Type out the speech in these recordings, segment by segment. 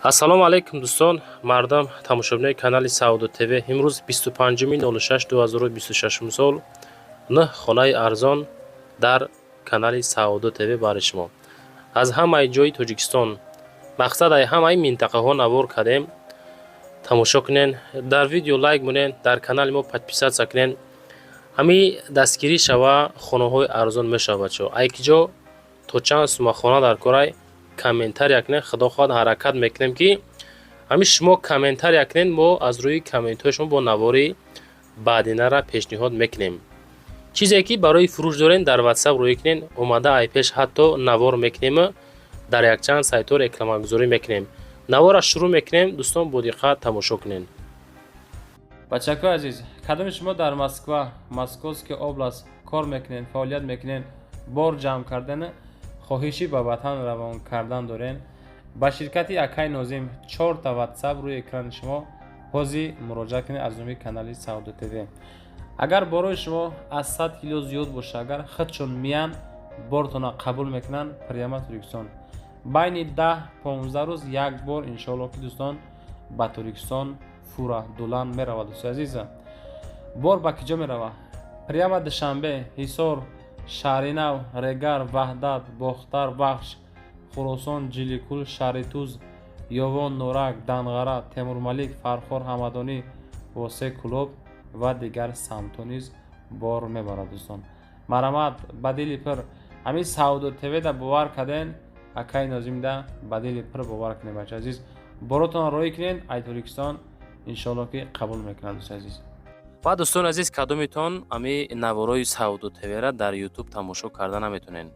Ассалому алайкум, дӯстон, мардам, тамошобинои канали Савдо ТВ. Имрӯз 25.06.2026 сол, нӯҳ хонаи арзон дар канали Савдо ТВ барои шумо. Аз ҳамаи ҷои Тоҷикистон, мақсад ай ҳамаи минтақаҳо навор кардем. Тамошо кунен, дар видео лайк монен, дар канали мо подписаться кунен. Ҳами дастгирӣ шава, хонаҳои арзон мешавад, бачаҳо. Ай ки ҷо то чанд сума хона дар корай, комментария кунед. Худо хоҳад, ҳаракат мекунем, ки ҳамин шумо комментария кунед, мо аз рӯи комментҳои шумо бо навори баъдинара пешниҳод мекунем. Чизе ки барои фурӯш дорем, дар Ватсап рӯӣ кунед, омада ай пеш ҳатто навор мекунем, дар якчанд сайтҳо рекламагузорӣ мекунем. Навора шурӯъ мекунем, дӯстон, бо диққат тамошо кунед. Бачакои азиз, кадоми шумо дар Москва, Московский область кор мекунед, фаъолият мекунед, бор ҷамъ кардани, хоҳиши ба ватан равон кардан дорен, ба ширкати акай Нозим, чорта Ватсап рӯи экрани шумо, ҳозир муроҷиат кунед. Аз номи канали Савдо ТВ, агар борои шумо аз 100 кило зиёд боша, агар худшон миян, бортона қабул мекунанд, прямо Тоҷикистон байни 10-15 рӯз як бор, иншоалло, ки дӯстон, ба Тоҷикистон фура дулан меравад. Дӯсти азиза, бор ба киҷо меравад? Прямо Душанбе, Ҳисор, Шаҳринав, Регар, Ваҳдат, Бохтар, Вахш, Хуросон, Ҷиликул, Шаҳритуз, Ёвон, Норак, Данғара, Темурмалик, Фархор, Ҳамадонӣ, Восе, Кӯлоб ва дигар самтҳо низ бор мебарад. Дӯстон, марҳамат, ба дили пир ҳамин Савдо ТВда бовар карден, акаи Нозимда ба дили пир бовар кунед. Бача азиз, боротонро роҳӣ кунед, ай Тоҷикистон иншоалло, ки қабул мекунад, дӯсти азиз. Ва дӯстони азиз, кадомитон ами наворои Савдо ТВра дар Ютуб тамошо карда наметонен,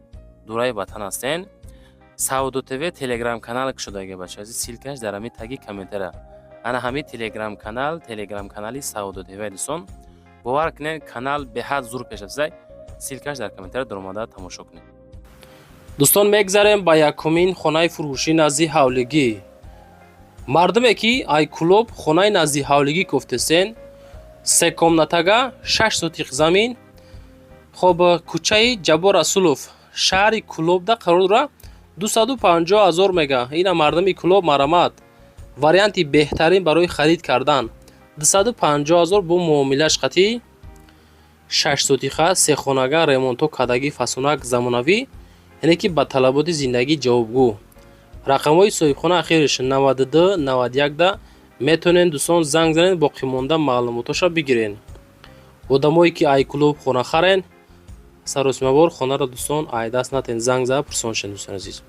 дураи ватан ҳастен, Савдо ТВ Телеграм канал кушодаги, бача азиз, ссылка ш дар ҳами таги комментария. Ана ҳами Телеграм канал, Телеграм канали Савдо ТВ. Дӯстон, бовар кунед, канал беҳад зур пеш рафтаи. Ссылка ш дар комментария, даромада тамошо кунед. Дӯстон, мегзарем ба якумин хонаи фурӯшӣ назди ҳавлигӣ. Мардуме ки ай Кӯлоб хонаи назди ҳавлигӣ кофтесен, се комната га, 6 сотих замин. Хоб, кӯчаи Ҷаббор Расулов, шаҳри Кӯлобда қарор дорад. 250 000 мега. Ина мардуми Кӯлоб, марҳамат, варианти беҳтарин барои харид кардан. 250 000 бо муомилаш қатӣ, 6 сотиха, сехонага, ремонтҳо кардагӣ, фасонак замонавӣ, яъне ки ба талаботи зиндагӣ ҷавобгӯ. Рақамҳои соҳибхона ахириш 92 91 да метавонед, дӯстон, занг занед, боқимонда маълумотоша бигирен. Одамое ки ай Кӯлоб хона харен, саросимавор хонаро, дӯстон, ай даст натен, занг зада пурсон шен, дӯстони азиз.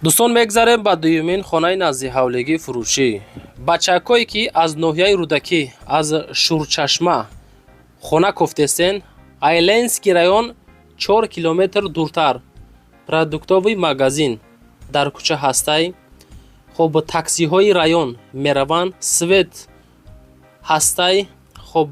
Дӯстон, мегзарем ба дуюмин хонаи назди ҳавлигӣ фурӯшӣ. Бачакое ки аз ноҳияи Рӯдакӣ, аз Шурчашма хона кофтесен, ай Ленинский район 4 километр дуртар, продуктовый магазин дар кӯча ҳастай. Хоб, таксиҳои район мераванд, свет ҳастай. Хоб,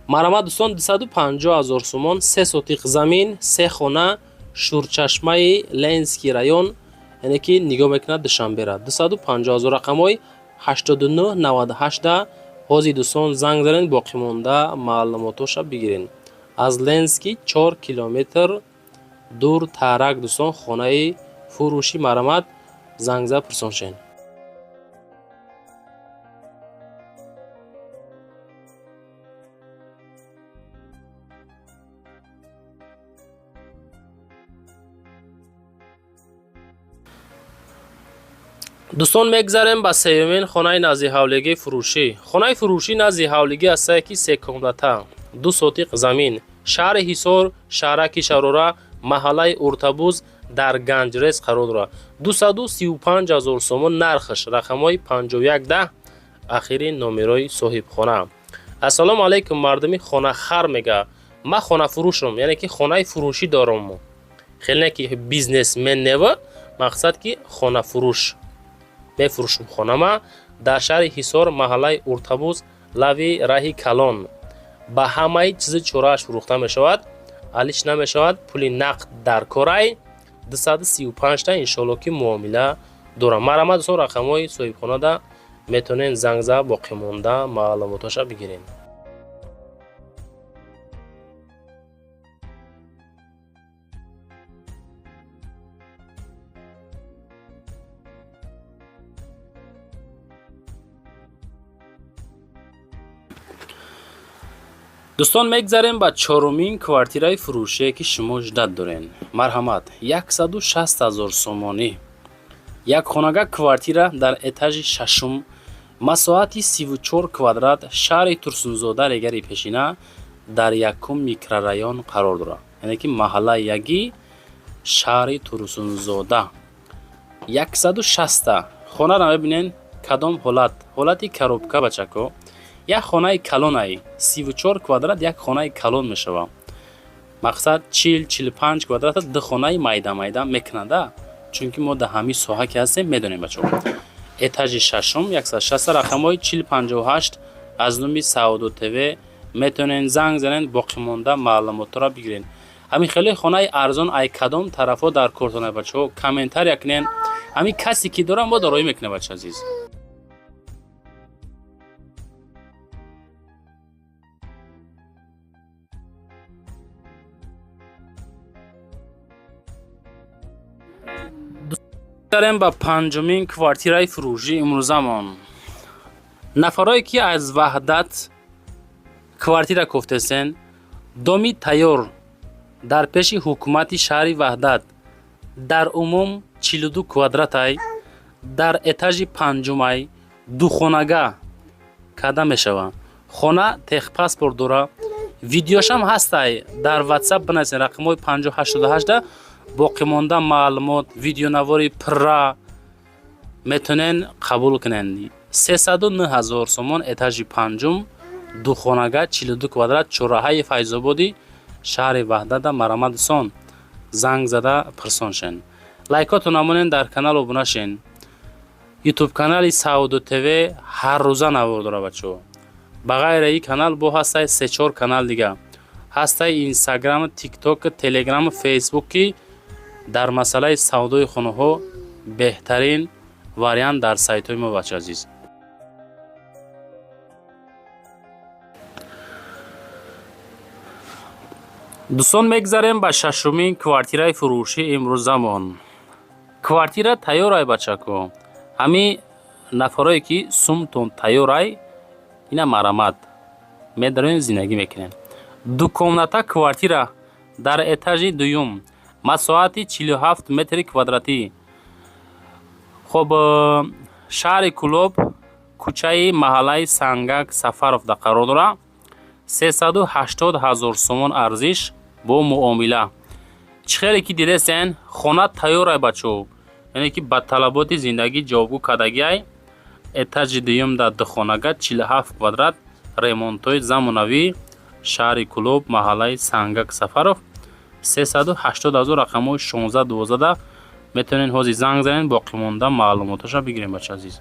марҳамат, дӯстон, 250 000 сомон, 3 сотиқ замин, се хона, Шурчашмаи Ленинский район, яъне ки нигоҳ мекунад Душанбера. 250 000, рақамҳои 89 98 да ҳозир, дӯстон, занг занед, боқимонда маълумотоша бигирен. Аз Ленинский 4 километр дур тарак, дӯстон, хонаи фурӯшӣ, марҳамат, занг зада пурсон шен. Дӯстон, мегзарем ба сеюмин хонаи назди ҳавлигии фурӯшӣ. Хонаи фурӯшӣ назди ҳавлигӣ ҳастае ки се комната, 2 сотиқ замин, шаҳри Ҳисор, шаҳраки Шарора, маҳаллаи Уртабуз, дар Ганҷрез қарор дорад. 235 000 сомон нархаш, рақамҳои 51 10 ахири номерои соҳибхона. Ассалому алайкум, мардуми хонахар, мега, ман хонафурӯшам, яъне ки хонаи фурӯшӣ дорам. Хеле не ки бизнесмен нева, мақсад ки хонафурӯш, мефурӯшам хонама дар шаҳри Ҳисор, маҳаллаи Уртабуз, лави раҳи калон, ба ҳамаи чизи чорааш фурӯхта мешавад. Алиш намешавад, пули нақд дар корай 235 та иншоалло ки муомила дорам. Марҳамат дӯстон, рақамҳои соҳибхонада метавонед занг зада боқимонда маълумотоша бигиред. Дӯстон, мегзарем ба чорумин квартираи фурӯшие ки шумо ждат дорен. Марҳамат, 160 000 сомонӣ. Як хонага квартира дар этажи шашум, масоҳати 34 квадрат, шаҳри Турсунзода, регари пешина, дар якум микрорайон қарор дорад. Яъне ки маҳаллаи яги шаҳри Турсунзода. 160 хонаро мебинен кадом ҳолат? Ҳолати коробка бачако. Як хонаи калонай, 34 квадрат як хонаи калон мешавад. Мақсад 40-45 квадрата ду хонаи майда-майда мекунада, чунки мо дар ҳамин соҳа ки ҳастем медонем бачаҳо. Этажи шашум, 160, рақамҳои 4058 аз номи Саодо ТВ метавонед занг занед, боқимонда маълумотҳоро бигиред. Ҳамин хеле хонаи арзон ай кадом тарафҳо дар кортона бачаҳо комментария кунед. Ҳамин касе ки дорам мо дароӣ мекунем бача азиз. Дарем ба панҷумин квартираи фурӯшӣ имрӯзамон. Нафарое ки аз Ваҳдат квартира кофтесен, доми тайёр дар пеши ҳукумати шаҳри Ваҳдат, дар умум 42 квадратай, дар этажи панҷумай, духонага карда мешавад. Хона техпаспорт дора, видеошам ҳастай, дар WhatsApp бинависен рақамҳои 5088 боқимонда маълумот, видеонавори пурра метавонен қабул кунен. 309 000 сомон, этажи панҷум, духонага, 42 квадрат, чорраҳаи Файзободи шаҳри Ваҳдата. Марҳамат дӯстон, занг зада пурсон шен. Лайкотон намонен, дар канал обуна шен. Ютуб канали Саодо ТВ ҳар рӯза навор дора бачаҳо. Ба ғайри ин канал бо ҳастай се-чор канал дига. Ҳастай Инстаграм, Тикток, Телеграм, Фейсбук ки дар масъалаи савдои хонаҳо беҳтарин вариант дар сайтҳои мо бача азиз. Дӯстон, мегзарем ба шашумин квартираи фурӯшӣ имрӯзамон. Квартира тайёрай бачако. Ҳамин нафарое ки сумтон тайёрай, ина марҳамат, медароем, зиндагӣ мекунем. Дукомната квартира дар этажи дуюм, масоҳати 47 метри квадратӣ. Хоб, шаҳри Кӯлоб, кӯчаи маҳаллаи Сангак Сафаровда қарор дорад. 380 000 сомон арзиш бо муомила. Чӣ хеле ки дидесен, хона тайёрай бачаҳо, яъне ки ба талаботи зиндагӣ ҷавобгӯ кардагиай. Этажи дуюм дар духонага, 47 квадрат, ремонтҳои замонавӣ, шаҳри Кӯлоб, маҳаллаи Сангак Сафаров, 380 000, рақамҳои 1612 метавонед ҳозир занг занед, боқимонда маълумоташа бигирем бача азиз.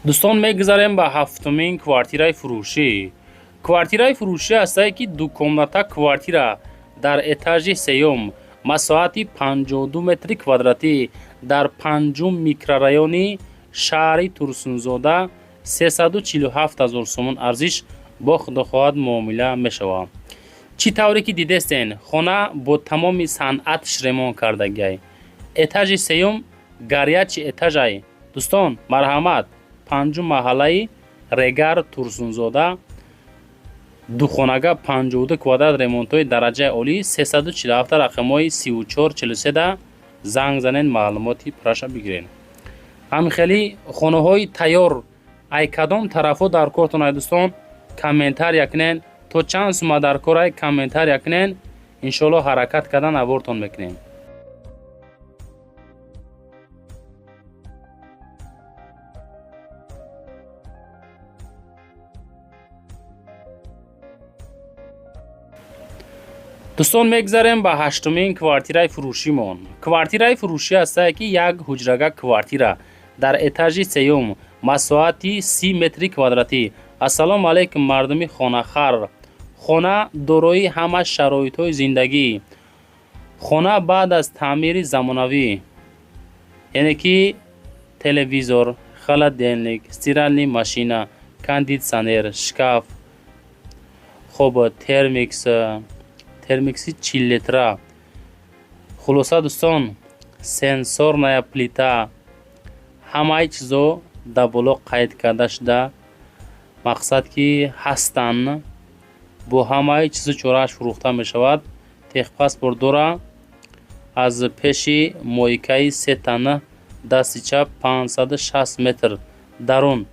Дӯстон, мегузарем ба ҳафтумин квартираи фурӯшӣ. Квартираи фурӯшӣ ҳастае ки дукомната квартира дар этажи сеюм, масоҳати 52 метри квадратӣ, дар панҷум микрорайони шаҳри Турсунзода, 347 000 сомон арзиш бо худо хоҳад муомила мешавад. Чӣ тавре ки дидестен, хона бо тамоми санъатш ремонт кардагиай. Этажи сеюм, горячий этажай. Дӯстон, марҳамат, панҷум маҳаллаи Регар, Турсунзода, духонага, 52 квадрат, ремонтҳои дараҷаи олӣ, 347, рақамҳои 3443 занг занед, маълумоти пурраша бигиред. Ҳамин хели хонаҳои тайёр ай кадом тарафҳо дар кортон ай дӯстон, комментария кунед, то чанд сума дар кор ай комментария кунед, иншоалло ҳаракат кардан авортон мекунем. Дӯстон, мегзарем ба ҳаштумин квартираи фурӯшимон. Квартираи фурӯшӣ ҳастае, ки як ҳуҷрага квартира дар этажи сеюм, масоҳати 30 метри квадратӣ. Ассалому алайкум, мардуми хонахар! Хона дорои ҳама шароитҳои зиндагӣ. Хона баъд аз таъмири замонавӣ, яъне ки телевизор, холодильник, стиральный машина, кондитсионер, шкаф, хоб, термикс, термикси 40 литра. Хулоса, дӯстон, сенсорная плита, ҳамаи чизо дар боло қайд карда шуда, мақсад ки ҳастанд, бо ҳамаи чизу чорааш фурӯхта мешавад. Техпаспорт дора. Аз пеши мойкаи сетана дасти чап 560 метр дарун,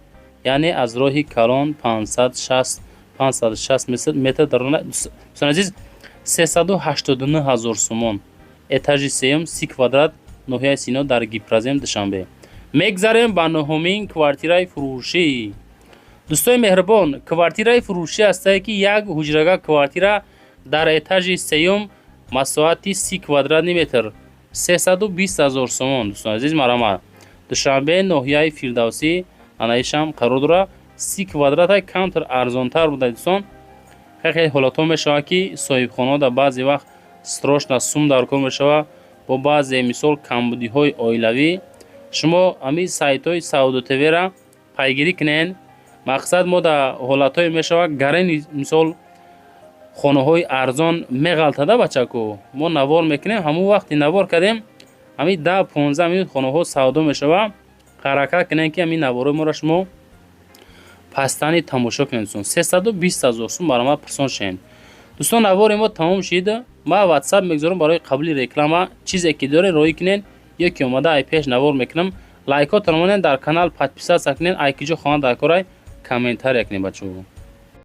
яъне аз роҳи калон 560 метр дарун. Дӯстони азиз, 389 ҳазор сомон, этажи сеюм, 30 квадрат, ноҳияи Сино, дар Гипрозем, Душанбе. Мегзарем ба нуҳумин квартираи фурӯшӣ. Дӯстои меҳрубон, квартираи фурӯшӣ ҳастае, ки як ҳуҷрага квартира дар этажи сеюм, масоҳати 30 квадратный метр, 320 ҳазор сомон. Дӯстони азиз, марҳамат, Душанбе, ноҳияи Фирдавсӣ анаишам қарор дорад. 30 квадрата камтар арзонтар буда. Дӯстон, хеле ҳолатҳо мешавад, ки соҳибхонаҳо дар баъзе вақт срочно сум дар кор мешавад, бо баъзе, мисол, камбудиҳои оилавӣ. Шумо ҳамин сайтҳои Савдо ТВ-ра пайгирӣ кунед. Мақсад, мо дар ҳолатҳое мешавад, гарени, мисол, хонаҳои арзон меғалтада, бачаку, мо навор мекунем. Ҳамон вақти навор кардем, ҳамин 10-15 минут хонаҳо савдо мешавад. Ҳаракат кунем, ки ҳамин наворҳои моро шумо пастани тамошо кунед. Дӯстон, 320 ҳазор сум, баромад пурсон шавед. Дӯстон, навори мо тамом шид. Ман Ватсап мегузорам барои қабули реклама. Чизе ки доред, роҳӣ кунед ё ки омада ай пеш навор мекунам. Лайкотро монед, дар канал подписаться кунед. Ай киҷо хона дар корай, комментария кунед, бачаҳо.